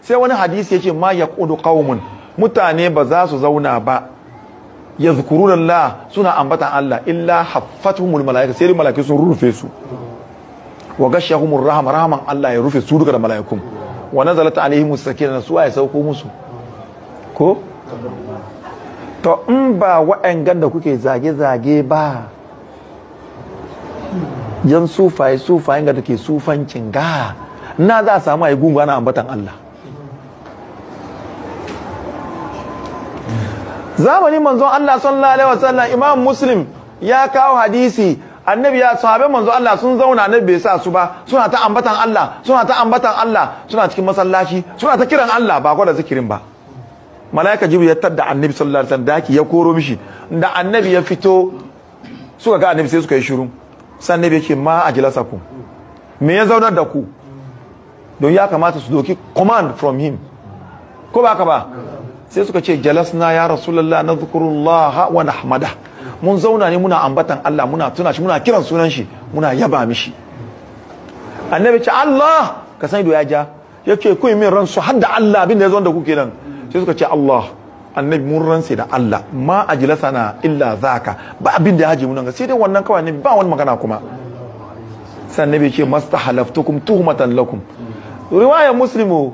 Sai wani hadisi yace ma yaqudu qaumun, mutane ba za su zauna ba, yazkuruna Allah, suna ambatan Allah, illa haffatuhumul malaika, sai malaiku sun rufe su, wa gashahumur rahma, rahman Allah ya rufe su duka da malaikun, wa nazalat alaihimus sakina, su ya sauko musu. Ko to in ba wa'angan da kuke zage-zage ba, yan sufaye sufayen ga take sufancin ga na za a samu a yi gungu ana ambatan Allah. Zamanin manzon Allah sallallahu alaihi wasallam, Imam Muslim ya kawo hadisi, annabi ya sahabe manzon Allah sun zauna, annabi bai sa su ba, suna ta ambatan Allah, suna ta ambatan Allah, suna cikin masallaci, suna ta kiran Allah, ba gwada zikirin ba. Malaika Jibril ya tadda annabi sallallahu alaihi wasallam daki, ya koro mishi da annabi ya fito, suka ga annabi sai suka yi shiru. Sai annabi yake ma ajlasakum, me ya zaunar da ku? Don ya kamata su doki command from him, ko ba ka ba? Sai suka ce jalasna ya rasulullah nadhkurullah wa nahmada, mun zauna ne muna ambatan Allah, muna tuna shi, muna kiran sunan shi, muna yaba mishi. Annabi ce Allah ka sani do ya ja, yake ku min ransu hadda Allah abin da ya zo da ku kenan. Sai suka ce Allah, annabi mun ransa da Allah, ma ajlasana illa zaka, ba abin da ya haje mun ga sai dai wannan kawai, annabi ba wani magana kuma. Sai annabi ce mastahalaftukum tuhmatan lakum. Riwayar Muslimu